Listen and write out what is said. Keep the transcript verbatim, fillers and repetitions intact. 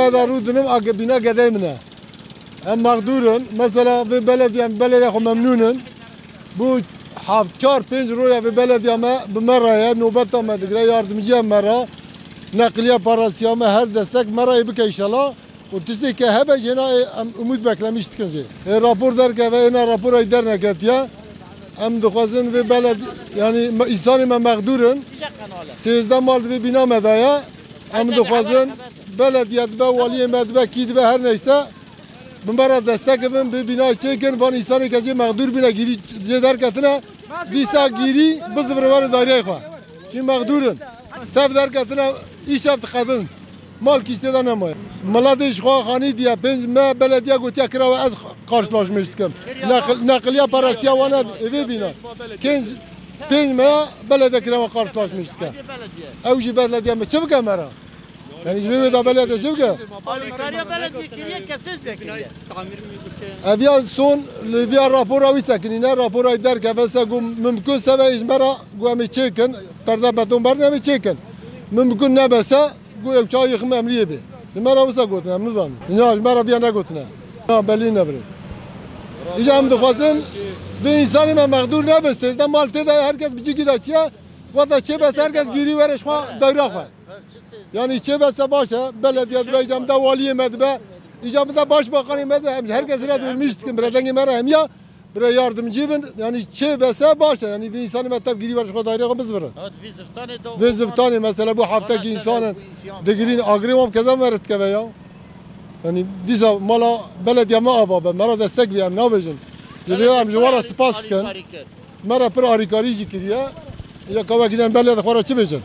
Eda rû dinim a ge-, bîna gedeyê min e. Em mexdûr in. Mesela vê belediye, em belediye xwe memnûn in. Bu heft, çar, pênc roya vê belediye me bi me re ye, nobeta me digire, yardimciya me re, neqliya parasiya me, her destek me re yê bike înşallah. Û tiştê ke hebe jê na ê em umûd beklemîş dikin jê. Ê rapor derkeve, ê na rapora yî derneketiye. Em dixwazin vê beled-, yanî me, însanê me mexdûr in. Sêzdeh mal di vê bîna me de ye. Em dixwazin belediye dibe, waliyê me dibe, kî dibe, her neyse. Bi me re destek bibin, bi bînayê çêkin, van însanê ke jê mexdûr bîne, gîrî jê derketine, dîsa gîrî bizivire were daîreyê xwe. Çi mexdûr in. Tev derketine, îşev diqedin. Mal kîştê de nemaye. Miletê ji xwe xanî diye, pênc me belediye gotiye kira we ez karşılaşmış dikim. Neqil-, neqiliya parasiya wane ê vê bîna. Pênc, pênc me belediye kira we karşılaşmış dike. Ew jî belediye me çi bike me re? Yanî ji vê wê de belediye çi bike? Alîkariya belediye kiriye, kesê de kiriye. Ev ya son li viya rapora wî sekinîne, rapora wî derkeve se got mimkun seve ji me re got em ê çêkin, perde beton berin em ê çêkin. Mimkun nebe se got ew çawa yêxin emriyê bê. Ji me re wisa gotin em nizanin. Ya ji me re viya negotine. Ya belî nebirê. Îca em dixwazin vê însanê me mexdûr nebe, sêzdeh mal tê de herkes bi cîkî de çiye. Wata çê bes herkes gîrî were ji xwe dayra xwe. Yanî çê bese baş e, belediye dibe, îca min de waliyê me dibe, îca min de başbakanê me dibe, em ji her kesî re dûrmîş dikin, bire dengê me re hemiya, bire yardimcî bin, yanî çê bese baş e, yanî vî însanê me tev gîrî wer ji xwe daîrê xwe bizivire. Vê ziftanê mesela bu heftekî însan in, digirîn agirê wan keza me re dikeve ya. Yanî dîsa mala belediye me ava be, me re destek bî, em nabêjin. Ji vê em ji wan re spas dikin. Me re pir arîkarî jî kiriye. Ya ka wekî dem belediye xwe re çi bêjin?